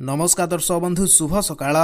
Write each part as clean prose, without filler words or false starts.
ନମସ୍କାର ଦର୍ଶକ ବନ୍ଧୁ, ଶୁଭ ସକାଳ।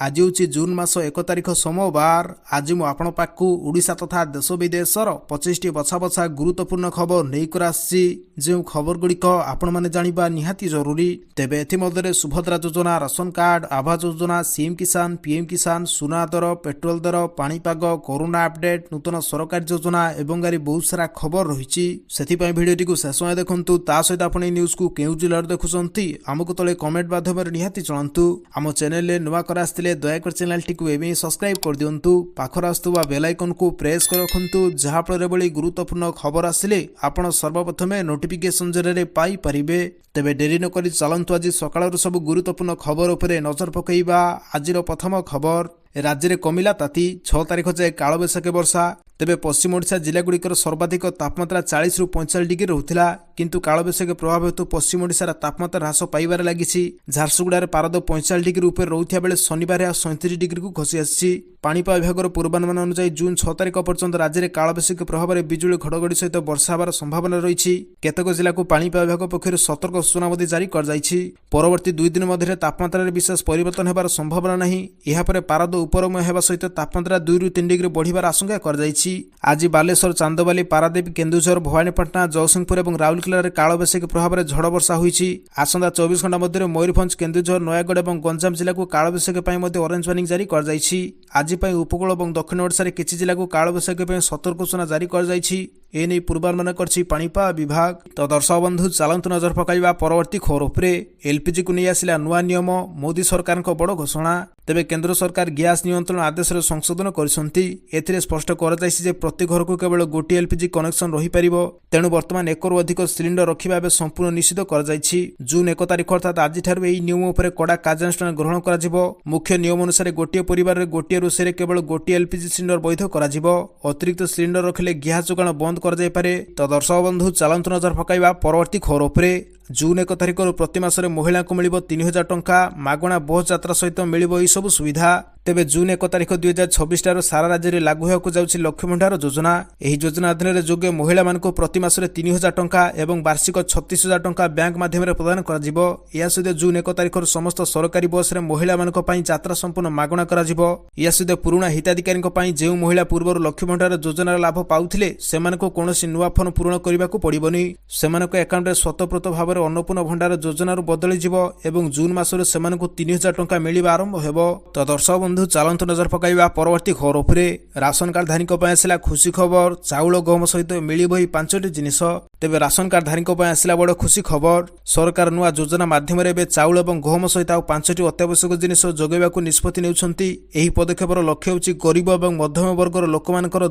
ଆଜି ହେଉଛି ଜୁନ୍ ମାସ 1 ତାରିଖ, ସୋମବାର। ଆଜି ମୁଁ ଆପଣଙ୍କ ପାଖକୁ ଓଡ଼ିଶା ତଥା ଦେଶ ବିଦେଶର 25ଟି ବଛା ବଛା ଗୁରୁତ୍ୱପୂର୍ଣ୍ଣ ଖବର ନେଇକରି ଆସିଛି, ଯେଉଁ ଖବର ଗୁଡ଼ିକ ଆପଣମାନେ ଜାଣିବା ନିହାତି ଜରୁରୀ। ତେବେ ଏଥିମଧ୍ୟରେ ସୁଭଦ୍ରା ଯୋଜନା, ration card, Awas Yojana, CM କିଷାନ, ପିଏମ୍ କିଷାନ, ସୁନା ଦର, ପେଟ୍ରୋଲ ଦର, ପାଣିପାଗ, କରୋନା ଅପଡେଟ୍, ନୂତନ ସରକାରୀ ଯୋଜନା ଏବଂ ଆହୁରି ବହୁତ ସାରା ଖବର ରହିଛି। ସେଥିପାଇଁ ଭିଡ଼ିଓଟିକୁ ଶେଷ ଯାଏଁ ଦେଖନ୍ତୁ। ତା ସହିତ ଆପଣ ଏହି ନ୍ୟୁଜ୍କୁ କେଉଁ ଜିଲ୍ଲାରୁ ଦେଖୁଛନ୍ତି, ଆମକୁ ତଳେ କମେଣ୍ଟ ମାଧ୍ୟମରେ ନିହାତି ଜଣାନ୍ତୁ। ଆମ ଚ୍ୟାନେଲରେ ନୂଆ କରି ଆସିଥିଲେ ଦୟାକରି ଚ୍ୟାନେଲଟିକୁ ଏବେ ହିଁ ସବସ୍କ୍ରାଇବ୍ କରିଦିଅନ୍ତୁ। ପାଖରେ ଆସୁଥିବା ବେଲ୍ ଆଇକନ୍କୁ ପ୍ରେସ୍ କରି ରଖନ୍ତୁ, ଯାହାଫଳରେ ଏଭଳି ଗୁରୁତ୍ୱପୂର୍ଣ୍ଣ ଖବର ଆସିଲେ ଆପଣ ସର୍ବପ୍ରଥମେ ନୋଟିଫିକେସନ୍ ଜରିଆରେ ପାଇପାରିବେ। ତେବେ ଡେରି ନକରି ଚାଲନ୍ତୁ, ଆଜି ସକାଳର ସବୁ ଗୁରୁତ୍ୱପୂର୍ଣ୍ଣ ଖବର ଉପରେ ନଜର ପକାଇବା। ଆଜିର ପ୍ରଥମ ଖବର, ରାଜ୍ୟରେ କମିଲା ତାତି, 6 ତାରିଖ ଯାଏ କାଳବୈଶାଖୀ ବର୍ଷା। ତେବେ ପଶ୍ଚିମ ଓଡ଼ିଶା ଜିଲ୍ଲାଗୁଡ଼ିକର ସର୍ବାଧିକ ତାପମାତ୍ରା 40ରୁ 45 ଡିଗ୍ରୀ ରହୁଥିଲା। କିନ୍ତୁ କାଳବୈଶାଖୀ ପ୍ରଭାବ ହେତୁ ପଶ୍ଚିମ ଓଡ଼ିଶାର ତାପମାତ୍ରା ହ୍ରାସ ପାଇବାରେ ଲାଗିଛି। ଝାରସୁଗୁଡ଼ାରେ ପାରଦ 45 ଡିଗ୍ରୀ ଉପରେ ରହୁଥିବା ବେଳେ ଶନିବାର ଏହା 37 ଡିଗ୍ରୀକୁ ଖସି ଆସିଛି। ପାଣିପାଗ ବିଭାଗର ପୂର୍ବାନୁମାନ ଅନୁଯାୟୀ ଜୁନ୍ 6 ତାରିଖ ପର୍ଯ୍ୟନ୍ତ ରାଜ୍ୟରେ କାଳବୈଶାଖୀ ପ୍ରଭାବରେ ବିଜୁଳି ଘଡ଼ଘଡ଼ି ସହିତ ବର୍ଷା ହେବାର ସମ୍ଭାବନା ରହିଛି। କେତେକ ଜିଲ୍ଲାକୁ ପାଣିପାଗ ବିଭାଗ ପକ୍ଷରୁ ସତର୍କ ସୂଚନା ମଧ୍ୟ ଜାରି କରାଯାଇଛି। ପରବର୍ତ୍ତୀ 2 ଦିନ ମଧ୍ୟରେ ତାପମାତ୍ରାରେ ବିଶେଷ ପରିବର୍ତ୍ତନ ହେବାର ସମ୍ଭାବନା ନାହିଁ। ଏହାପରେ ପାରଦ ଉପରମୁହାଁ ହେବା ସହିତ ତାପମାତ୍ରା 2ରୁ 3 ଡିଗ୍ରୀ ବଢ଼ିବାର ଆଶଙ୍କା କରାଯାଇଛି। ଆଜି ବାଲେଶ୍ୱର, ଚାନ୍ଦବାଲି, ପାରାଦୀପ, କେନ୍ଦୁଝର, ଭବାନୀପାଟଣା, ଜଗତସିଂହପୁର ଏବଂ ରାଉରକେଲାରେ କାଳବୈଶାଖୀ ପ୍ରଭାବରେ ଝଡ଼ ବର୍ଷା ହୋଇଛି। ଆସନ୍ତା 24 ଘଣ୍ଟା ମଧ୍ୟରେ ମୟୂରଭଞ୍ଜ, କେନ୍ଦୁଝର, ନୟାଗଡ଼ ଏବଂ ଗଞ୍ଜାମ ଜିଲ୍ଲାକୁ କାଳବୈଶାଖୀ ପାଇଁ ମଧ୍ୟ ଅରେଞ୍ଜ ୱାର୍ଣ୍ଣିଂ ଜାରି କରାଯାଇଛି। ଆଜି ପାଇଁ ଉପକୂଳ ଏବଂ ଦକ୍ଷିଣ ଓଡ଼ିଶାରେ କିଛି ଜିଲ୍ଲାକୁ କାଳବୈଶାଖୀ ପାଇଁ ସତର୍କ ସୂଚନା ଜାରି କରାଯାଇଛି। ଏନେଇ ପୂର୍ବାନୁମାନ କରିଛି ପାଣିପାଗ ବିଭାଗ। ତ ଦର୍ଶକ ବନ୍ଧୁ, ଚାଲନ୍ତୁ ନଜର ପକାଇବା ପରବର୍ତ୍ତୀ ଖବର ଉପରେ। ଏଲପିଜିକୁ ନେଇ ଆସିଲା ନୂଆ ନିୟମ, ମୋଦି ସରକାରଙ୍କ ବଡ଼ ଘୋଷଣା। ତେବେ କେନ୍ଦ୍ର ସରକାର ଗ୍ୟାସ୍ ନିୟନ୍ତ୍ରଣ ଆଦେଶରେ ସଂଶୋଧନ କରିଛନ୍ତି। ଏଥିରେ ସ୍ପଷ୍ଟ କରାଯାଇଛି ଯେ ପ୍ରତି ଘରକୁ କେବଳ ଗୋଟିଏ ଏଲପିଜି କନେକ୍ସନ ରହିପାରିବ। ତେଣୁ ବର୍ତ୍ତମାନ ଏକରୁ ଅଧିକ ସିଲିଣ୍ଡର ରଖିବା ଏବେ ସମ୍ପୂର୍ଣ୍ଣ ନିଷିଦ୍ଧ କରାଯାଇଛି। ଜୁନ୍ 1 ତାରିଖ, ଅର୍ଥାତ୍ ଆଜିଠାରୁ ଏହି ନିୟମ ଉପରେ କଡ଼ା କାର୍ଯ୍ୟାନୁଷ୍ଠାନ ଗ୍ରହଣ କରାଯିବ। ମୁଖ୍ୟ ନିୟମ ଅନୁସାରେ ଗୋଟିଏ ପରିବାରରେ ଗୋଟିଏ ରୋଷେଇରେ କେବଳ ଗୋଟିଏ ଏଲପିଜି ସିଲିଣ୍ଡର ବୈଧ କରାଯିବ। ଅତିରିକ୍ତ ସିଲିଣ୍ଡର ରଖିଲେ ଗ୍ୟାସ୍ ଯୋଗାଣ ବନ୍ଦ କରାଯାଇପାରେ। ତ ଦର୍ଶକ ବନ୍ଧୁ, ଚାଲନ୍ତୁ ନଜର ପକାଇବା ପରବର୍ତ୍ତୀ ଖବର ଉପରେ। ଜୁନ୍ 1 ତାରିଖରୁ ପ୍ରତି ମାସରେ ମହିଳାଙ୍କୁ ମିଳିବ 3000 ଟଙ୍କା। ମାଗଣା ବସ୍ ଯାତ୍ରା ସହିତ ମିଳିବ ଏହିସବୁ ସୁବିଧା। ତେବେ ଜୁନ୍ 1 ତାରିଖ 2026 ଠାରୁ ସାରା ରାଜ୍ୟରେ ଲାଗୁ ହେବାକୁ ଯାଉଛି ଲକ୍ଷ୍ମୀ ଭଣ୍ଡାର ଯୋଜନା। ଏହି ଯୋଜନା ଅଧୀନରେ ଯୋଗ୍ୟ ମହିଳାମାନଙ୍କୁ ପ୍ରତି ମାସରେ 3000 ଟଙ୍କା ଏବଂ ବାର୍ଷିକ 36,000 ଟଙ୍କା ବ୍ୟାଙ୍କ ମାଧ୍ୟମରେ ପ୍ରଦାନ କରାଯିବ। ଏହା ସହିତ ଜୁନ୍ 1 ତାରିଖରୁ ସମସ୍ତ ସରକାରୀ ବସ୍ରେ ମହିଳାମାନଙ୍କ ପାଇଁ ଯାତ୍ରା ସମ୍ପୂର୍ଣ୍ଣ ମାଗଣା କରାଯିବ। ଏହା ସହିତ ପୁରୁଣା ହିତାଧିକାରୀଙ୍କ ପାଇଁ, ଯେଉଁ ମହିଳା ପୂର୍ବରୁ ଲକ୍ଷ୍ମୀ ଭଣ୍ଡାର ଯୋଜନାର ଲାଭ ପାଉଥିଲେ, ସେମାନଙ୍କୁ କୌଣସି ନୂଆ ଫର୍ମ ପୂରଣ କରିବାକୁ ପଡ଼ିବନି। ସେମାନଙ୍କ ଆକାଉଣ୍ଟରେ ସ୍ୱତଃପ୍ରୋତ ଭାବରେ ଅନ୍ନପୂର୍ଣ୍ଣ ଭଣ୍ଡାର ଯୋଜନାରୁ ବଦଳିଯିବ ଏବଂ ଜୁନ୍ ମାସରୁ ସେମାନଙ୍କୁ 3000 ଟଙ୍କା ମିଳିବା ଆରମ୍ଭ ହେବ। ତ ଦର୍ଶକ ବନ୍ଧୁ, ଚାଲନ୍ତୁ ନଜର ପକାଇବା ପରବର୍ତ୍ତୀ ଖବର ଉପରେ। ରାସନ କାର୍ଡଧାରୀଙ୍କ ପାଇଁ ଆସିଲା ଖୁସି ଖବର, ଚାଉଳ ଗହମ ସହିତ ମିଳିବ ଏହି ପାଞ୍ଚଟି ଜିନିଷ। ତେବେ ରାସନ କାର୍ଡଧାରୀଙ୍କ ପାଇଁ ଆସିଲା ବଡ଼ ଖୁସି ଖବର। ସରକାର ନୂଆ ଯୋଜନା ମାଧ୍ୟମରେ ଏବେ ଚାଉଳ ଏବଂ ଗହମ ସହିତ ଆଉ ପାଞ୍ଚଟି ଅତ୍ୟାବଶ୍ୟକ ଜିନିଷ ଯୋଗାଇବାକୁ ନିଷ୍ପତ୍ତି ନେଉଛନ୍ତି। ଏହି ପଦକ୍ଷେପର ଲକ୍ଷ୍ୟ ହେଉଛି ଗରିବ ଏବଂ ମଧ୍ୟମ ବର୍ଗର ଲୋକମାନଙ୍କର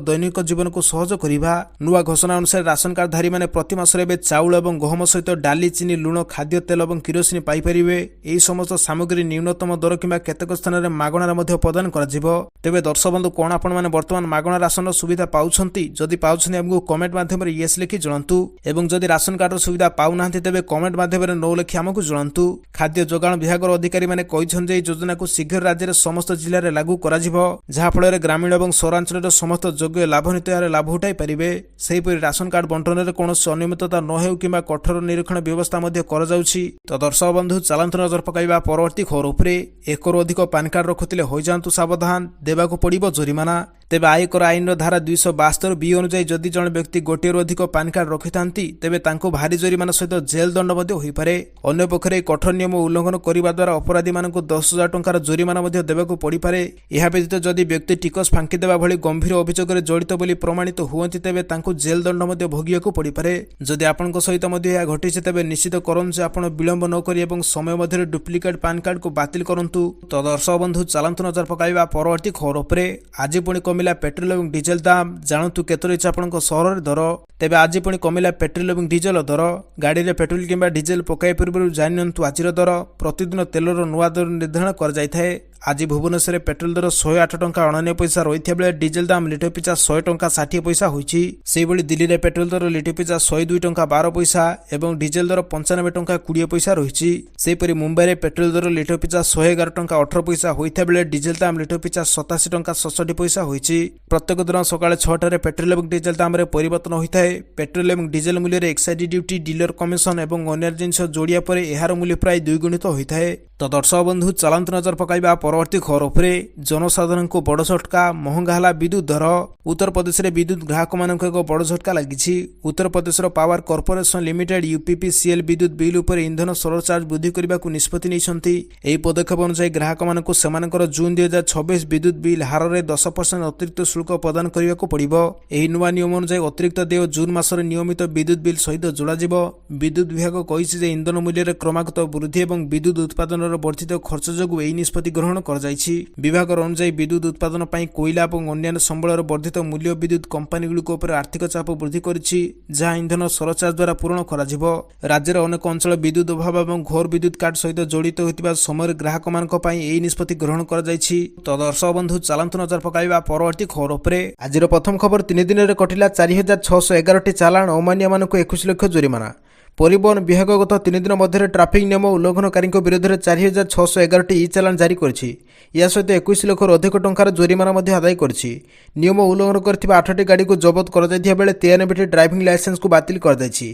ଦୈନିକ ଜୀବନକୁ ସହଜ କରିବା। ନୂଆ ଘୋଷଣା ଅନୁସାରେ ରାସନ କାର୍ଡଧାରୀମାନେ ପ୍ରତି ମାସରେ ଏବେ ଚାଉଳ ଏବଂ ଗହମ ସହିତ ଡାଲି, ଚିନି, ଲୁଣ, ଖାଦ୍ୟ ତେଲ ଏବଂ କିରୋସିନି ପାଇପାରିବେ। ଏହି ସମସ୍ତ ସାମଗ୍ରୀ ନ୍ୟୁନତମ ଦର କିମ୍ବା କେତେକ ସ୍ଥାନରେ ମାଗଣାରେ ମଧ୍ୟ ପ୍ରଦାନ କରାଯିବ। ତେବେ ଦର୍ଶକ ବନ୍ଧୁ, କ'ଣ ଆପଣମାନେ ବର୍ତ୍ତମାନ ମାଗଣା ରାସନର ସୁବିଧା ପାଉଛନ୍ତି? ଯଦି ପାଉଛନ୍ତି, ଆମକୁ କମେଣ୍ଟ ମାଧ୍ୟମରେ ୟେସ୍ ଲେଖି ଜଣାନ୍ତୁ ଏବଂ ଯଦି ରାସନ କାର୍ଡର ସୁବିଧା ପାଉନାହାନ୍ତି, ତେବେ କମେଣ୍ଟ ମାଧ୍ୟମରେ ନୋ ଲେଖି ଆମକୁ ଜଣାନ୍ତୁ। ଖାଦ୍ୟ ଯୋଗାଣ ବିଭାଗର ଅଧିକାରୀମାନେ କହିଛନ୍ତି ଯେ ଏହି ଯୋଜନାକୁ ଶୀଘ୍ର ରାଜ୍ୟରେ ସମସ୍ତ ଜିଲ୍ଲାରେ ଲାଗୁ କରାଯିବ, ଯାହାଫଳରେ ଗ୍ରାମୀଣ ଏବଂ ସହରାଞ୍ଚଳର ସମସ୍ତ ଯୋଗ୍ୟ ଲାଭାନ୍ୱିତ ଏହାର ଲାଭ ଉଠାଇ ପାରିବେ। ସେହିପରି ରାସନ କାର୍ଡ ବଣ୍ଟନରେ କୌଣସି ଅନିୟମିତତା ନ ହେଉ କିମ୍ବା କଠୋର ନିରୀକ୍ଷଣ ବ୍ୟବସ୍ଥା ମଧ୍ୟ କରାଯାଉଛି। ତ ଦର୍ଶକ ବନ୍ଧୁ, ଚାଲନ୍ତୁ ନଜର ପକାଇବା ପରବର୍ତ୍ତୀ ଖବର ଉପରେ। ଏକରୁ ଅଧିକ ପାନ୍ କାର୍ଡ ରଖୁଥିଲେ ହୋଇଯାଆନ୍ତୁ ସାବଧାନ, ଦେବାକୁ ପଡ଼ିବ ଜୋରିମାନା। ତେବେ ଆୟକର ଆଇନର ଧାରା 272 ବି ଅନୁଯାୟୀ ଯଦି ଜଣେ ବ୍ୟକ୍ତି ଗୋଟିଏରୁ ଅଧିକ ପାନ୍ କାର୍ଡ ରଖିଥାନ୍ତି, ତେବେ ତାଙ୍କୁ ଭାରି ଜୋରିମାନା ସହିତ ଜେଲ ଦଣ୍ଡ ମଧ୍ୟ ହୋଇପାରେ। ଅନ୍ୟପକ୍ଷରେ ଏହି କଠୋର ନିୟମ ଉଲ୍ଲଂଘନ କରିବା ଦ୍ୱାରା ଅପରାଧୀମାନଙ୍କୁ 10,000 ଟଙ୍କାର ଜୋରିମାନା ମଧ୍ୟ ଦେବାକୁ ପଡ଼ିପାରେ। ଏହା ବ୍ୟତୀତ ଯଦି ବ୍ୟକ୍ତି ଟିକସ ଫାଙ୍କି ଦେବା ଭଳି ଗମ୍ଭୀର ଅଭିଯୋଗରେ ଜଡ଼ିତ ବୋଲି ପ୍ରମାଣିତ ହୁଅନ୍ତି, ତେବେ ତାଙ୍କୁ ଜେଲ ଦଣ୍ଡ ମଧ୍ୟ ଭୋଗିବାକୁ ପଡ଼ିପାରେ। ଯଦି ଆପଣଙ୍କ ସହିତ ମଧ୍ୟ ଏହା ଘଟିଛି, ତେବେ ନିଶ୍ଚିତ କରନ୍ତୁ ଯେ ଆପଣ ବିଳମ୍ବ ନ କରି ଏବଂ ସମୟ ମଧ୍ୟରେ ଡୁପ୍ଲିକେଟ୍ ପାନ୍ କାର୍ଡକୁ ବାତିଲ କରନ୍ତୁ। ତ ଦର୍ଶକ ବନ୍ଧୁ, ଚାଲନ୍ତୁ ନଜର ପକାଇବା ପରବର୍ତ୍ତୀ ଖବର ଉପରେ। ଆଜି ପୁଣି କମିଲା ପେଟ୍ରୋଲ ଏବଂ ଡିଜେଲ ଦାମ, ଜାଣନ୍ତୁ କେତେ ରହିଛି ଆପଣଙ୍କ ସହରରେ ଦର। ତେବେ ଆଜି ପୁଣି କମିଲା ପେଟ୍ରୋଲ ଏବଂ ଡିଜେଲ ଦର। ଗାଡ଼ିରେ ପେଟ୍ରୋଲ କିମ୍ବା ଡିଜେଲ ପକାଇବା ପୂର୍ବରୁ ଜାଣିନିଅନ୍ତୁ ଆଜିର ଦର। ପ୍ରତିଦିନ ତେଲର ନୂଆ ଦର ନିର୍ଦ୍ଧାରଣ କରାଯାଇଥାଏ। ଆଜି ଭୁବନେଶ୍ୱରରେ ପେଟ୍ରୋଲ ଦର 108 ଟଙ୍କା 89 ପଇସା ରହିଥିବା ବେଳେ ଡିଜେଲ ଦାମ ଲିଟର ପିଛା 100 ଟଙ୍କା 60 ପଇସା ହୋଇଛି। ସେହିଭଳି ଦିଲ୍ଲୀରେ ପେଟ୍ରୋଲ ଦର ଲିଟର ପିଛା 102 ଟଙ୍କା 12 ପଇସା ଏବଂ ଡିଜେଲ ଦର 95 ଟଙ୍କା 20 ପଇସା ରହିଛି। ସେହିପରି ମୁମ୍ବାଇରେ ପେଟ୍ରୋଲ ଦର ଲିଟର ପିଛା 111 ଟଙ୍କା 18 ପଇସା ହୋଇଥିବା ବେଳେ ଡିଜେଲ ଦାମ ଲିଟର ପିଛା 87 ଟଙ୍କା 67 ପଇସା ହୋଇଛି। ପ୍ରତ୍ୟେକ ଦିନ ସକାଳେ 6ଟାରେ ପେଟ୍ରୋଲ ଏବଂ ଡିଜେଲ ଦାମରେ ପରିବର୍ତ୍ତନ ହୋଇଥାଏ। ପେଟ୍ରୋଲ ଏବଂ ଡିଜେଲ ମୂଲ୍ୟରେ ଏକ୍ସାଇଜ ଡ୍ୟୁଟି, ଡିଲର କମିଶନ ଏବଂ ଅନ୍ୟ ଜିନିଷ ଯୋଡ଼ିବା ପରେ ଏହାର ମୂଲ୍ୟ ପ୍ରାୟ ଦ୍ୱିଗୁଣିତ ହୋଇଥାଏ। ତ ଦର୍ଶକ ବନ୍ଧୁ, ଚାଲନ୍ତୁ ନଜର ପକାଇବା ପରବର୍ତ୍ତୀ ଖବର ଉପରେ। ଜନସାଧାରଣଙ୍କୁ ବଡ଼ ଝଟକା, ମହଙ୍ଗା ହେଲା ବିଦ୍ୟୁତ ଦର। ଉତ୍ତରପ୍ରଦେଶରେ ବିଦ୍ୟୁତ ଗ୍ରାହକମାନଙ୍କୁ ଏକ ବଡ଼ ଝଟକା ଲାଗିଛି। ଉତ୍ତରପ୍ରଦେଶର ପାୱାର କର୍ପୋରେସନ ଲିମିଟେଡ୍ ୟୁପିପିସିଏଲ୍ ବିଦ୍ୟୁତ ବିଲ୍ ଉପରେ ଇନ୍ଧନ ସରଚାର୍ଜ ବୃଦ୍ଧି କରିବାକୁ ନିଷ୍ପତ୍ତି ନେଇଛନ୍ତି। ଏହି ପଦକ୍ଷେପ ଅନୁଯାୟୀ ଗ୍ରାହକମାନଙ୍କୁ ସେମାନଙ୍କର ଜୁନ୍ 2026 ବିଦ୍ୟୁତ ବିଲ୍ ହାରରେ 10% ଅତିରିକ୍ତ ଶୁଳ୍କ ପ୍ରଦାନ କରିବାକୁ ପଡ଼ିବ। ଏହି ନୂଆ ନିୟମ ଅନୁଯାୟୀ ଅତିରିକ୍ତ ଦେୟ ଜୁନ୍ ମାସରେ ନିୟମିତ ବିଦ୍ୟୁତ ବିଲ୍ ସହିତ ଯୋଡ଼ାଯିବ। ବିଦ୍ୟୁତ ବିଭାଗ କହିଛି ଯେ ଇନ୍ଧନ ମୂଲ୍ୟରେ କ୍ରମାଗତ ବୃଦ୍ଧି ଏବଂ ବିଦ୍ୟୁତ ଉତ୍ପାଦନର ବର୍ଦ୍ଧିତ ଖର୍ଚ୍ଚ ଯୋଗୁଁ ଏହି ନିଷ୍ପତ୍ତି ଗ୍ରହଣ କରାଯାଇଛି। ବିଭାଗର ଅନୁଯାୟୀ ବିଦ୍ୟୁତ ଉତ୍ପାଦନ ପାଇଁ କୋଇଲା ଏବଂ ଅନ୍ୟାନ୍ୟ ସମ୍ବଳର ବର୍ଦ୍ଧିତ ମୂଲ୍ୟ ବିଦ୍ୟୁତ କମ୍ପାନୀଗୁଡ଼ିକ ଉପରେ ଆର୍ଥିକ ଚାପ ବୃଦ୍ଧି କରିଛି, ଯାହା ଇନ୍ଧନ ସରଚାର୍ଜ ଦ୍ୱାରା ପୂରଣ କରାଯିବ। ରାଜ୍ୟର ଅନେକ ଅଞ୍ଚଳ ବିଦ୍ୟୁତ ଅଭାବ ଏବଂ ଘୋର ବିଦ୍ୟୁତ କାଟ ସହିତ ଜଡ଼ିତ ହୋଇଥିବା ସମୟରେ ଗ୍ରାହକମାନଙ୍କ ପାଇଁ ଏହି ନିଷ୍ପତ୍ତି ଗ୍ରହଣ କରାଯାଇଛି। ତ ଦର୍ଶକ ବନ୍ଧୁ, ଚାଲନ୍ତୁ ନଜର ପକାଇବା ପରବର୍ତ୍ତୀ ଖବର ଉପରେ। ଆଜିର ପ୍ରଥମ ଖବର, 3 ଦିନରେ କଟିଲା 4611ଟି ଚାଲାଣ, ଅମାନିଆମାନଙ୍କୁ 21 ଲକ୍ଷ ଜୋରିମାନା। ପରିବହନ ବିଭାଗ ଗତ 3 ଦିନ ମଧ୍ୟରେ ଟ୍ରାଫିକ୍ ନିୟମ ଉଲ୍ଲଂଘନକାରୀଙ୍କ ବିରୋଧରେ 4611ଟି ଇ ଚାଲାଣ ଜାରି କରିଛି। ଏହା ସହିତ 21 ଲକ୍ଷରୁ ଅଧିକ ଟଙ୍କାର ଜୋରିମାନା ମଧ୍ୟ ଆଦାୟ କରିଛି। ନିୟମ ଉଲ୍ଲଂଘନ କରିଥିବା ଆଠଟି ଗାଡ଼ିକୁ ଜବତ କରାଯାଇଥିବା ବେଳେ 93ଟି ଡ୍ରାଇଭିଂ ଲାଇସେନ୍ସକୁ ବାତିଲ କରାଯାଇଛି।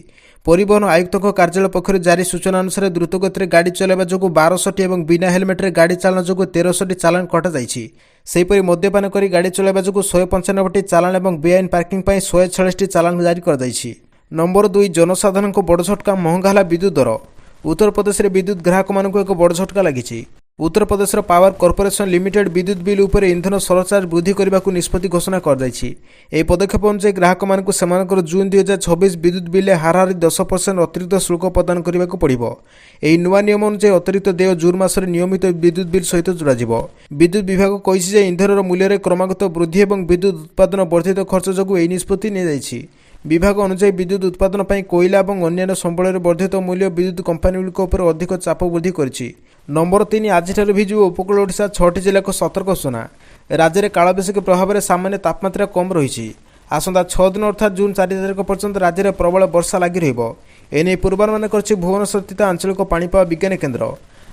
ପରିବହନ ଆୟୁକ୍ତଙ୍କ କାର୍ଯ୍ୟାଳୟ ପକ୍ଷରୁ ଜାରି ସୂଚନା ଅନୁସାରେ ଦ୍ରୁତଗତିରେ ଗାଡ଼ି ଚଲାଇବା ଯୋଗୁଁ 1200ଟି ଏବଂ ବିନା ହେଲମେଟରେ ଗାଡ଼ି ଚାଳନା ଯୋଗୁଁ 1300ଟି ଚାଲାଣ କଟାଯାଇଛି। ସେହିପରି ମଦ୍ୟପାନ କରି ଗାଡ଼ି ଚଲାଇବା ଯୋଗୁଁ 195ଟି ଚାଲାଣ ଏବଂ ବେଆଇନ ପାର୍କିଂ ପାଇଁ 146ଟି ଚାଲାଣ ଜାରି କରାଯାଇଛି। ନମ୍ବର 2, ଜନସାଧାରଣଙ୍କୁ ବଡ଼ ଝଟକା, ମହଙ୍ଗା ହେଲା ବିଦ୍ୟୁତ ଦର। ଉତ୍ତରପ୍ରଦେଶରେ ବିଦ୍ୟୁତ ଗ୍ରାହକମାନଙ୍କୁ ଏକ ବଡ଼ ଝଟକା ଲାଗିଛି। ଉତ୍ତରପ୍ରଦେଶର ପାୱାର କର୍ପୋରେସନ ଲିମିଟେଡ୍ ବିଦ୍ୟୁତ ବିଲ୍ ଉପରେ ଇନ୍ଧନ ସରଚାର୍ଜ ବୃଦ୍ଧି କରିବାକୁ ନିଷ୍ପତ୍ତି ଘୋଷଣା କରାଯାଇଛି। ଏହି ପଦକ୍ଷେପ ଅନୁଯାୟୀ ଗ୍ରାହକମାନଙ୍କୁ ସେମାନଙ୍କର ଜୁନ୍ 2026 ବିଦ୍ୟୁତ ବିଲ୍ରେ ହାରାହାରି 10% ଅତିରିକ୍ତ ଶୁଳ୍କ ପ୍ରଦାନ କରିବାକୁ ପଡ଼ିବ। ଏହି ନୂଆ ନିୟମ ଅନୁଯାୟୀ ଅତିରିକ୍ତ ଦେୟ ଜୁନ୍ ମାସରେ ନିୟମିତ ବିଦ୍ୟୁତ ବିଲ୍ ସହିତ ଯୋଡ଼ାଯିବ। ବିଦ୍ୟୁତ ବିଭାଗ କହିଛି ଯେ ଇନ୍ଧନର ମୂଲ୍ୟରେ କ୍ରମାଗତ ବୃଦ୍ଧି ଏବଂ ବିଦ୍ୟୁତ ଉତ୍ପାଦନ ବର୍ଦ୍ଧିତ ଖର୍ଚ୍ଚ ଯୋଗୁଁ ଏହି ନିଷ୍ପତ୍ତି ନିଆଯାଇଛି। ବିଭାଗ ଅନୁଯାୟୀ ବିଦ୍ୟୁତ ଉତ୍ପାଦନ ପାଇଁ କୋଇଲା ଏବଂ ଅନ୍ୟାନ୍ୟ ସମ୍ବଳରେ ବର୍ଦ୍ଧିତ ମୂଲ୍ୟ ବିଦ୍ୟୁତ କମ୍ପାନୀଗୁଡ଼ିକ ଉପରେ ଅଧିକ ଚାପ ବୃଦ୍ଧି କରିଛି। ନମ୍ବର 3, ଆଜିଠାରୁ ଭିଜିବ ଉପକୂଳ ଓଡ଼ିଶା ଛଅଟି ଜିଲ୍ଲାକୁ ସତର୍କ ସୂଚନା। ରାଜ୍ୟରେ କାଳବୈଶାଖୀ ପ୍ରଭାବରେ ସାମାନ୍ୟ ତାପମାତ୍ରା କମ୍ ରହିଛି। ଆସନ୍ତା 6 ଦିନ ଅର୍ଥାତ୍ ଜୁନ୍ 4 ତାରିଖ ପର୍ଯ୍ୟନ୍ତ ରାଜ୍ୟରେ ପ୍ରବଳ ବର୍ଷା ଲାଗି ରହିବ। ଏନେଇ ପୂର୍ବାନୁମାନ କରିଛି ଭୁବନେଶ୍ୱର ସ୍ଥିତ ଆଞ୍ଚଳିକ ପାଣିପାଗ ବିଜ୍ଞାନ କେନ୍ଦ୍ର।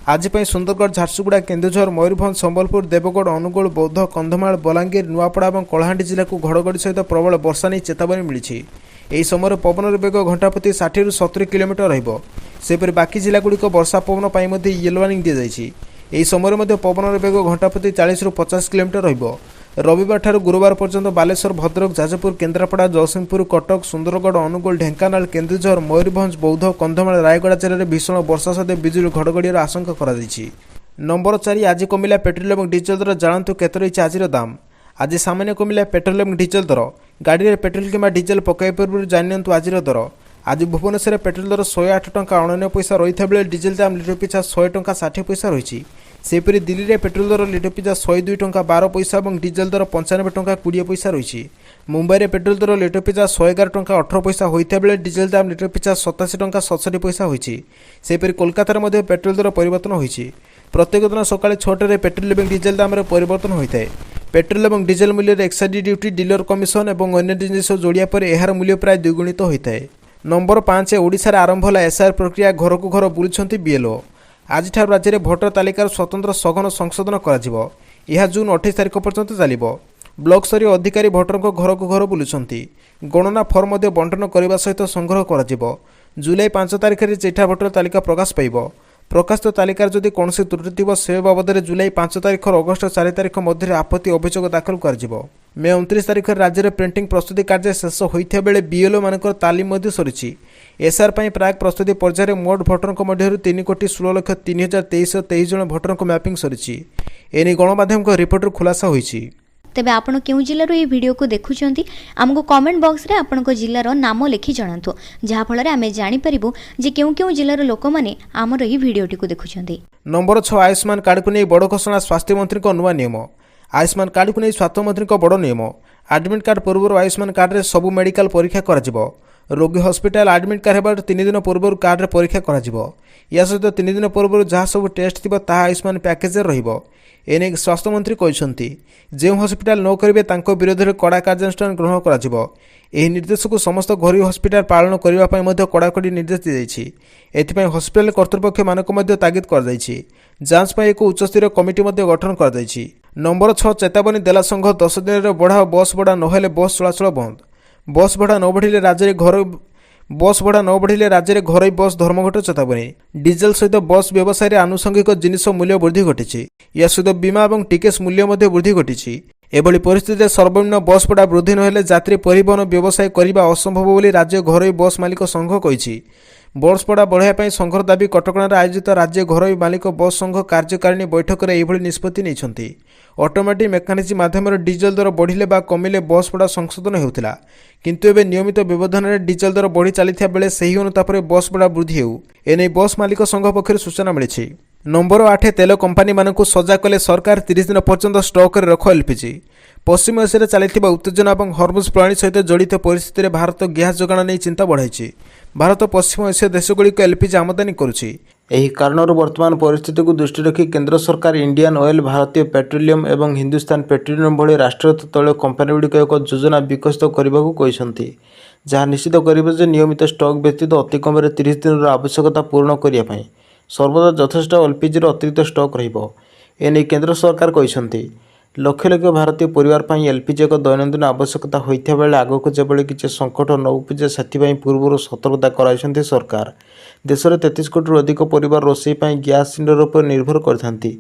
ଆଜି ପାଇଁ ସୁନ୍ଦରଗଡ଼, ଝାରସୁଗୁଡ଼ା, କେନ୍ଦୁଝର, ମୟୂରଭଞ୍ଜ, ସମ୍ବଲପୁର, ଦେବଗଡ଼, ଅନୁଗୁଳ, ବୌଦ୍ଧ, କନ୍ଧମାଳ, ବଲାଙ୍ଗୀର, ନୂଆପଡ଼ା ଏବଂ କଳାହାଣ୍ଡି ଜିଲ୍ଲାକୁ ଘଡ଼ଘଡ଼ି ସହିତ ପ୍ରବଳ ବର୍ଷା ନେଇ ଚେତାବନୀ ମିଳିଛି। ଏହି ସମୟରେ ପବନର ବେଗ ଘଣ୍ଟା ପ୍ରତି 60ରୁ 70 କିଲୋମିଟର ରହିବ। ସେହିପରି ବାକି ଜିଲ୍ଲାଗୁଡ଼ିକ ବର୍ଷା ପବନ ପାଇଁ ମଧ୍ୟ ୟେଲୋ ୱାର୍ଣ୍ଣିଂ ଦିଆଯାଇଛି। ଏହି ସମୟରେ ମଧ୍ୟ ପବନର ବେଗ ଘଣ୍ଟା ପ୍ରତି 40ରୁ 50 କିଲୋମିଟର ରହିବ। ରବିବାରଠାରୁ ଗୁରୁବାର ପର୍ଯ୍ୟନ୍ତ ବାଲେଶ୍ୱର, ଭଦ୍ରକ, ଯାଜପୁର, କେନ୍ଦ୍ରାପଡ଼ା, ଜଗତସିଂହପୁର, କଟକ, ସୁନ୍ଦରଗଡ଼, ଅନୁଗୁଳ, ଢେଙ୍କାନାଳ, କେନ୍ଦୁଝର, ମୟୂରଭଞ୍ଜ, ବୌଦ୍ଧ, କନ୍ଧମାଳ, ରାୟଗଡ଼ା ଜିଲ୍ଲାରେ ଭୀଷଣ ବର୍ଷା ସହିତ ବିଜୁଳି ଘଡ଼ଘଡ଼ିର ଆଶଙ୍କା କରାଯାଇଛି। ନମ୍ବର 4, ଆଜି କମିଲା ପେଟ୍ରୋଲ ଏବଂ ଡିଜେଲ ଦର, ଜାଣନ୍ତୁ କେତେ ରହିଛି ଆଜିର ଦାମ। ଆଜି ସାମାନ୍ୟ କମିଲା ପେଟ୍ରୋଲ ଏବଂ ଡିଜେଲ ଦର। ଗାଡ଼ିରେ ପେଟ୍ରୋଲ କିମ୍ବା ଡିଜେଲ ପକାଇବା ପୂର୍ବରୁ ଜାଣିନିଅନ୍ତୁ ଆଜିର ଦର। ଆଜି ଭୁବନେଶ୍ୱରରେ ପେଟ୍ରୋଲ ଦର 108 ଟଙ୍କା 89 ପଇସା ରହିଥିବା ବେଳେ ଡିଜେଲ ଦାମ ଲିଟର ପିଛା 100 ଟଙ୍କା 60 ପଇସା ରହିଛି। ସେହିପରି ଦିଲ୍ଲୀରେ ପେଟ୍ରୋଲ ଦର ଲିଟର ପିଛା 102 ଟଙ୍କା 12 ପଇସା ଏବଂ ଡିଜେଲ ଦର 95 ଟଙ୍କା 20 ପଇସା ରହିଛି। ମୁମ୍ବାଇରେ ପେଟ୍ରୋଲ ଦର ଲିଟର ପିଛା 111 ଟଙ୍କା 18 ପଇସା ହୋଇଥିବା ବେଳେ ଡିଜେଲ ଦାମ ଲିଟର ପିଛା 87 ଟଙ୍କା 67 ପଇସା ହୋଇଛି। ସେହିପରି କୋଲକାତାରେ ମଧ୍ୟ ପେଟ୍ରୋଲ ଦର ପରିବର୍ତ୍ତନ ହୋଇଛି। ପ୍ରତ୍ୟେକ ଦିନ ସକାଳେ 6ଟାରେ ପେଟ୍ରୋଲ ଏବଂ ଡିଜେଲ ଦାମରେ ପରିବର୍ତ୍ତନ ହୋଇଥାଏ। ପେଟ୍ରୋଲ ଏବଂ ଡିଜେଲ ମୂଲ୍ୟରେ ଏକ୍ସାଇଜ ଡ୍ୟୁଟି, ଡିଲର କମିଶନ ଏବଂ ଅନ୍ୟ ଜିନିଷ ଯୋଡ଼ିବା ପରେ ଏହାର ମୂଲ୍ୟ ପ୍ରାୟ ଦ୍ୱିଗୁଣିତ ହୋଇଥାଏ। ନମ୍ବର 5, ଓଡ଼ିଶାରେ ଆରମ୍ଭ ହେଲା ଏସ୍ଆଇଆର୍ ପ୍ରକ୍ରିୟା, ଘରକୁ ଘର ବୁଲୁଛନ୍ତି ବିଏଲ୍ଓ। ଆଜିଠାରୁ ରାଜ୍ୟରେ ଭୋଟର ତାଲିକାର ସ୍ୱତନ୍ତ୍ର ସଘନ ସଂଶୋଧନ କରାଯିବ। ଏହା ଜୁନ୍ 28 ତାରିଖ ପର୍ଯ୍ୟନ୍ତ ଚାଲିବ। ବ୍ଲକ ସ୍ତରୀୟ ଅଧିକାରୀ ଭୋଟରଙ୍କ ଘରକୁ ଘର ବୁଲୁଛନ୍ତି। ଗଣନା ଫର୍ମ ମଧ୍ୟ ବଣ୍ଟନ କରିବା ସହିତ ସଂଗ୍ରହ କରାଯିବ। ଜୁଲାଇ 5 ତାରିଖରେ ଚିଠା ଭୋଟର ତାଲିକା ପ୍ରକାଶ ପାଇବ। ପ୍ରକାଶିତ ତାଲିକାରେ ଯଦି କୌଣସି ତ୍ରୁଟି ଥିବ, ସେ ବାବଦରେ ଜୁଲାଇ 5 ତାରିଖରୁ ଅଗଷ୍ଟ 4 ତାରିଖ ମଧ୍ୟରେ ଆପତ୍ତି ଅଭିଯୋଗ ଦାଖଲ କରାଯିବ। ମେ 29 ତାରିଖରେ ରାଜ୍ୟରେ ପ୍ରିଣ୍ଟିଂ ପ୍ରସ୍ତୁତି କାର୍ଯ୍ୟ ଶେଷ ହୋଇଥିବା ବେଳେ ବିଏଲ୍ଓ ମାନଙ୍କର ତାଲିମ ମଧ୍ୟ ସରିଛି। ଏସ୍ଆଇଆର୍ ପାଇଁ ପ୍ରାକ୍ ପ୍ରସ୍ତୁତି ପର୍ଯ୍ୟାୟରେ ମୋଟ ଭୋଟରଙ୍କ ମଧ୍ୟରୁ 3,16,03,2323 ଜଣ ଭୋଟରଙ୍କ ମ୍ୟାପିଂ ସରିଛି। ଏନେଇ ଗଣମାଧ୍ୟମଙ୍କ ରିପୋର୍ଟରୁ ଖୁଲାସା ହୋଇଛି। ତେବେ ଆପଣ କେଉଁ ଜିଲ୍ଲାରୁ ଏହି ଭିଡ଼ିଓକୁ ଦେଖୁଛନ୍ତି, ଆମକୁ କମେଣ୍ଟ ବକ୍ସରେ ଆପଣଙ୍କ ଜିଲ୍ଲାର ନାମ ଲେଖି ଜଣାନ୍ତୁ, ଯାହାଫଳରେ ଆମେ ଜାଣିପାରିବୁ ଯେ କେଉଁ କେଉଁ ଜିଲ୍ଲାର ଲୋକମାନେ ଆମର ଏହି ଭିଡ଼ିଓଟିକୁ ଦେଖୁଛନ୍ତି। ନମ୍ବର 6, ଆୟୁଷ୍ମାନ କାର୍ଡକୁ ନେଇ ବଡ଼ ଘୋଷଣା, ସ୍ୱାସ୍ଥ୍ୟମନ୍ତ୍ରୀଙ୍କ ନୂଆ ନିୟମ। ଆୟୁଷ୍ମାନ କାର୍ଡକୁ ନେଇ ସ୍ୱାସ୍ଥ୍ୟମନ୍ତ୍ରୀଙ୍କ ବଡ଼ ନିୟମ। ଆଡମିଟ୍ କାର୍ଡ ପୂର୍ବରୁ ଆୟୁଷ୍ମାନ କାର୍ଡରେ ସବୁ ମେଡିକାଲ ପରୀକ୍ଷା କରାଯିବ। ରୋଗୀ ହସ୍ପିଟାଲ ଆଡମିଟ୍ କାର୍ଡ ହେବାର 3 ଦିନ ପୂର୍ବରୁ କାର୍ଡରେ ପରୀକ୍ଷା କରାଯିବ। ଏହା ସହିତ 3 ଦିନ ପୂର୍ବରୁ ଯାହା ସବୁ ଟେଷ୍ଟ ଥିବ, ତାହା ଆୟୁଷ୍ମାନ ପ୍ୟାକେଜରେ ରହିବ। ଏନେଇ ସ୍ୱାସ୍ଥ୍ୟମନ୍ତ୍ରୀ କହିଛନ୍ତି, ଯେଉଁ ହସ୍ପିଟାଲ ନ କରିବେ, ତାଙ୍କ ବିରୋଧରେ କଡ଼ା କାର୍ଯ୍ୟାନୁଷ୍ଠାନ ଗ୍ରହଣ କରାଯିବ। ଏହି ନିର୍ଦ୍ଦେଶକୁ ସମସ୍ତ ଘରୋଇ ହସ୍ପିଟାଲ ପାଳନ କରିବା ପାଇଁ ମଧ୍ୟ କଡ଼ାକଡ଼ି ନିର୍ଦ୍ଦେଶ ଦିଆଯାଇଛି। ଏଥିପାଇଁ ହସ୍ପିଟାଲ କର୍ତ୍ତୃପକ୍ଷମାନଙ୍କୁ ମଧ୍ୟ ତାଗିଦ କରାଯାଇଛି। ଯାଞ୍ଚ ପାଇଁ ଏକ ଉଚ୍ଚସ୍ତରୀୟ କମିଟି ମଧ୍ୟ ଗଠନ କରାଯାଇଛି। ନମ୍ବର 6, ଚେତାବନୀ ଦେଲା ସଂଘ, 10 ଦିନରେ ବଢ଼ାଅ ବସ୍ ଭଡ଼ା, ନହେଲେ ବସ୍ ଚଳାଚଳ ବନ୍ଦ। ବସ୍ ଭଡ଼ା ନ ବଢ଼ିଲେ ରାଜ୍ୟରେ ଘରୋଇ ବସ୍ ଧର୍ମଘଟ ଚେତାବନୀ। ଡିଜେଲ ସହିତ ବସ୍ ବ୍ୟବସାୟରେ ଆନୁଷଙ୍ଗିକ ଜିନିଷ ମୂଲ୍ୟ ବୃଦ୍ଧି ଘଟିଛି। ଏହା ସହିତ ବୀମା ଏବଂ ଟିକସ ମୂଲ୍ୟ ମଧ୍ୟ ବୃଦ୍ଧି ଘଟିଛି। ଏଭଳି ପରିସ୍ଥିତିରେ ସର୍ବନିମ୍ନ ବସ୍ ଭଡ଼ା ବୃଦ୍ଧି ନହେଲେ ଯାତ୍ରୀ ପରିବହନ ବ୍ୟବସାୟ କରିବା ଅସମ୍ଭବ ବୋଲି ରାଜ୍ୟ ଘରୋଇ ବସ୍ ମାଲିକ ସଂଘ କହିଛି। ବସ୍ ଭଡ଼ା ବଢ଼ାଇବା ପାଇଁ ସଂଘର ଦାବି। କଟକଣାରେ ଆୟୋଜିତ ରାଜ୍ୟ ଘରୋଇ ମାଲିକ ବସ୍ ସଂଘ କାର୍ଯ୍ୟକାରିଣୀ ବୈଠକରେ ଏହିଭଳି ନିଷ୍ପତ୍ତି ନେଇଛନ୍ତି। ଅଟୋମେଟିକ୍ ମେକାନିଜିମ୍ ମାଧ୍ୟମରେ ଡିଜେଲ ଦର ବଢ଼ିଲେ ବା କମିଲେ ବସ୍ ଭଡ଼ା ସଂଶୋଧନ ହେଉଥିଲା। କିନ୍ତୁ ଏବେ ନିୟମିତ ବ୍ୟବଧାନରେ ଡିଜେଲ ଦର ବଢ଼ି ଚାଲିଥିବା ବେଳେ ସେହି ଅନୁତାପରେ ବସ୍ ଭଡ଼ା ବୃଦ୍ଧି ହେଉ। ଏନେଇ ବସ୍ ମାଲିକ ସଂଘ ପକ୍ଷରୁ ସୂଚନା ମିଳିଛି। ନମ୍ବର 8, ତେଲ କମ୍ପାନୀମାନଙ୍କୁ ସଜାଗ କଲେ ସରକାର, 30 ଦିନ ପର୍ଯ୍ୟନ୍ତ ଷ୍ଟକରେ ରଖ ଏଲ୍ପିଜି। ପଶ୍ଚିମ ଏସିଆରେ ଚାଲିଥିବା ଉତ୍ତେଜନା ଏବଂ ହର୍ମୁଜ ପ୍ରଣାଳୀ ସହିତ ଜଡ଼ିତ ପରିସ୍ଥିତିରେ ଭାରତ ଗ୍ୟାସ୍ ଯୋଗାଣ ନେଇ ଚିନ୍ତା ବଢ଼ାଇଛି। ଭାରତ ପଶ୍ଚିମ ଏସୀୟ ଦେଶଗୁଡ଼ିକୁ ଏଲ୍ପିଜି ଆମଦାନୀ କରୁଛି। ଏହି କାରଣରୁ ବର୍ତ୍ତମାନ ପରିସ୍ଥିତିକୁ ଦୃଷ୍ଟିରେ ରଖି କେନ୍ଦ୍ର ସରକାର ଇଣ୍ଡିଆନ୍ ଅଏଲ୍, ଭାରତୀୟ ପେଟ୍ରୋଲିୟମ ଏବଂ ହିନ୍ଦୁସ୍ତାନ ପେଟ୍ରୋଲିୟମ ଭଳି ରାଷ୍ଟ୍ରାୟତ୍ତ ତୈଳ କମ୍ପାନୀଗୁଡ଼ିକୁ ଏକ ଯୋଜନା ବିକଶିତ କରିବାକୁ କହିଛନ୍ତି, ଯାହା ନିଶ୍ଚିତ କରିବ ଯେ ନିୟମିତ ଷ୍ଟକ୍ ବ୍ୟତୀତ ଅତି କମରେ 30 ଦିନର ଆବଶ୍ୟକତା ପୂରଣ କରିବା ପାଇଁ ସର୍ବଦା ଯଥେଷ୍ଟ ଏଲ୍ପିଜିର ଅତିରିକ୍ତ ଷ୍ଟକ୍ ରହିବ। ଏନେଇ କେନ୍ଦ୍ର ସରକାର କହିଛନ୍ତି। ଲକ୍ଷ ଲକ୍ଷ ଭାରତୀୟ ପରିବାର ପାଇଁ ଏଲ୍ପିଜି ଏକ ଦୈନନ୍ଦିନ ଆବଶ୍ୟକତା ହୋଇଥିବା ବେଳେ ଆଗକୁ ଯେଭଳି କିଛି ସଙ୍କଟ ନ ଉପୁଜେ, ସେଥିପାଇଁ ପୂର୍ବରୁ ସତର୍କତା କରାଇଛନ୍ତି ସରକାର। ଦେଶରେ 33 କୋଟିରୁ ଅଧିକ ପରିବାର ରୋଷେଇ ପାଇଁ ଗ୍ୟାସ୍ ସିଲିଣ୍ଡର ଉପରେ ନିର୍ଭର କରିଥାନ୍ତି।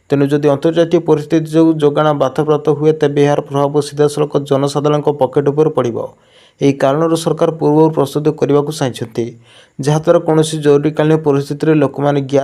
ତେଣୁ ଯଦି ଅନ୍ତର୍ଜାତୀୟ ପରିସ୍ଥିତି ଯୋଗୁଁ ଯୋଗାଣ ବାଧାପ୍ରାପ୍ତ ହୁଏ, ତେବେ ଏହାର ପ୍ରଭାବ ସିଧାସଳଖ ଜନସାଧାରଣଙ୍କ ପକେଟ ଉପରେ ପଡ଼ିବ। ଏହି କାରଣରୁ ସରକାର ପୂର୍ବରୁ ପ୍ରସ୍ତୁତି କରିବାକୁ ଚାହିଁଛନ୍ତି, ଯାହାଦ୍ୱାରା କୌଣସି ଜରୁରୀକାଳୀନ ପରିସ୍ଥିତିରେ ଲୋକମାନେ ଗ୍ୟାସ୍